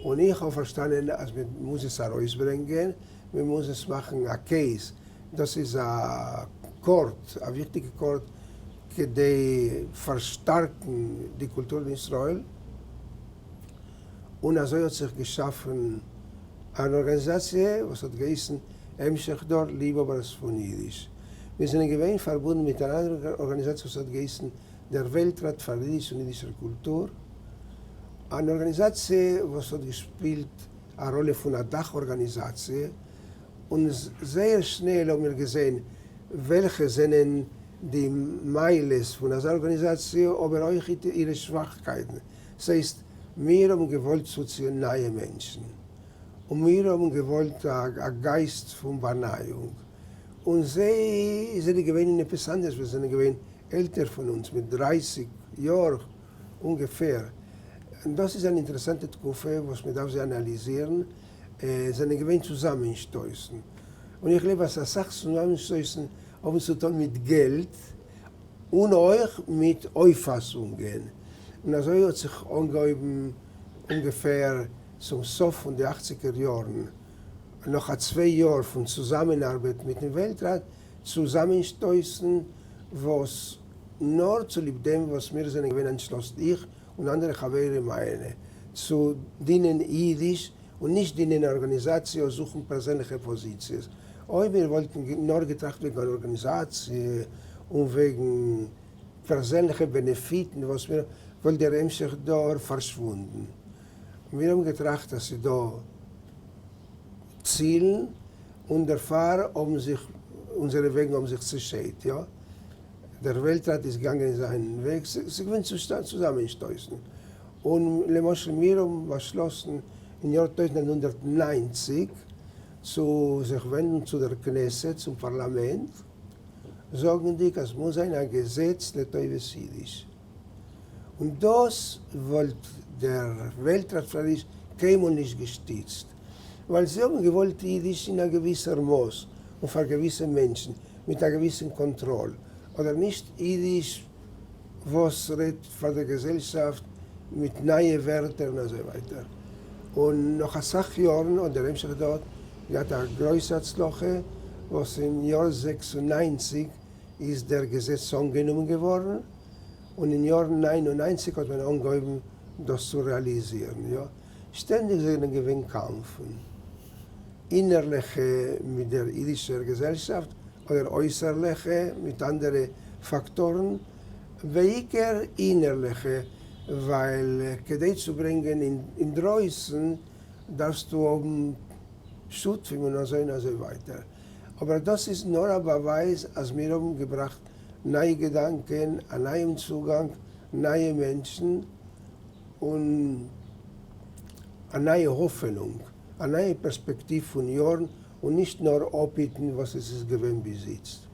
און איך האב פארשטאנען אז מען מוז עס ארויסברענגען, מען מוז עס מאכן א case, דאס איז א court, א וויכטיגע court כדי פארשטארקן די קולטור אין ישראל, און אזוי האט זיך געשאפן אן ארגאניזאציע וואס האט געהייסן המשך דור ליבהאבערס פון אידיש. מיר זענען געווען פארבונדן מיט אן אנדערע ארגאניזאציע וואס האט געהייסן דער וועלטראט פאר אידיש און אידישער קולטור, אן ארגאניזאציע וואס האט געשפילט א ראלע פון א דאך ארגאניזאציע, און זייער שנעל האבן מיר געזען וועלכע זענען די מעלות פון אזא ארגאניזאציע אבער אויך אירע שוואכקייטן. ס'הייסט, מיר האבן געוואלט צוציען נייע מענטשן, און מיר האבן געוואלט א גייסט פון באנייאונג, און זיי זענען געווען אין עפעס אנדערש, זיי זענען געווען עלטער פון אונז מיט 30 יאר אומגעפער, און דאס איז אן אינטערעסאנטע תקופה וואס מען דארף זי אנאליזירן, זענען געווען צוזאמענשטויסן, און איך גלייב אז אסאך צוזאמענשטויסן האבן צו טון מיט געלט, און אויך מיט אויפפאסונגען, און אזוי האט זיך אנגעהויבן אומגעפער צום סוף פון די אכציגער יארן, נאך א צוויי יאר פון צוזאמענארבעט מיטן וועלטראט, צוזאמענשטויסן וואס נאר צוליב דעם וואס מיר זענען געווען אנטשלאסן, איך און אנדערע חברים מיינע, צו דינען אידיש און נישט דינען א ארגאניזאציע אדער זוכן פערזענליכע פאזיציעס. אויב מיר וואלטן נאר געטראכט וועגן אן ארגאניזאציע און וועגן פערזענליכע בענעפיטן וואס מיר וואלט דער המשך דור פארשוואונדן. מיר האבן געטראכט אז ס'איז דא צילן און דערפאר האבן זיך אונזערע וועגן האבן זיך צעשיידט. יא, דער וועלטראט איז געגאנגען זיין וועג, ס'איז געווען צוזאמענשטויסן. און למשל מיר האבן באשלאסן אין יאר 1990 צו זיך ווענדן צו דער כנסת, צום פארלאמענט, זאגנדיג אז מוז זיין א געזעץ לטובת אידיש. און דאס וואלט דער וועלטראט פאר אידיש קיינמאל נישט געשטיצט, ווייל זיי האבן געוואלט אידיש אין א געוויסער מאס און פאר געוויסע מענטשן מיט א געוויסן קאנטראל, אדער נישט אידיש וואס רעדט פאר דער געזעלשאפט מיט נייע ווערטער און אזוי ווייטער. און נאך אסאך יארן האט דער המשך דארט געהאט א גרויסע הצלחה, וואס אין יאר 96 איז דער געזעץ אנגענומען געווארן, און אין יאר 99 האט מען אנגעהויבן דאס צו רעאליזירן. יא, שטענדיג זענען געווען קאמפן, אינערליכע מיט דער אידישער געזעלשאפט אדער אויסערליכע מיט אנדערע פאקטארן, בעיקר אינערליכע, ווייל כדי צו ברענגען אינדרויסן דארפסטו האבן שותפים און אזוי און אזוי ווייטער. אבער דאס איז נאר א באווייז אז מיר האבן געבראכט נייע געדאנקען, א נייעם צוגאנג, נייע מענטשן, און א נייע האפענונג, א נייע פערספעקטיוו פון יארן, און נישט נאר אפהיטן וואס עס איז געווען ביז איצט.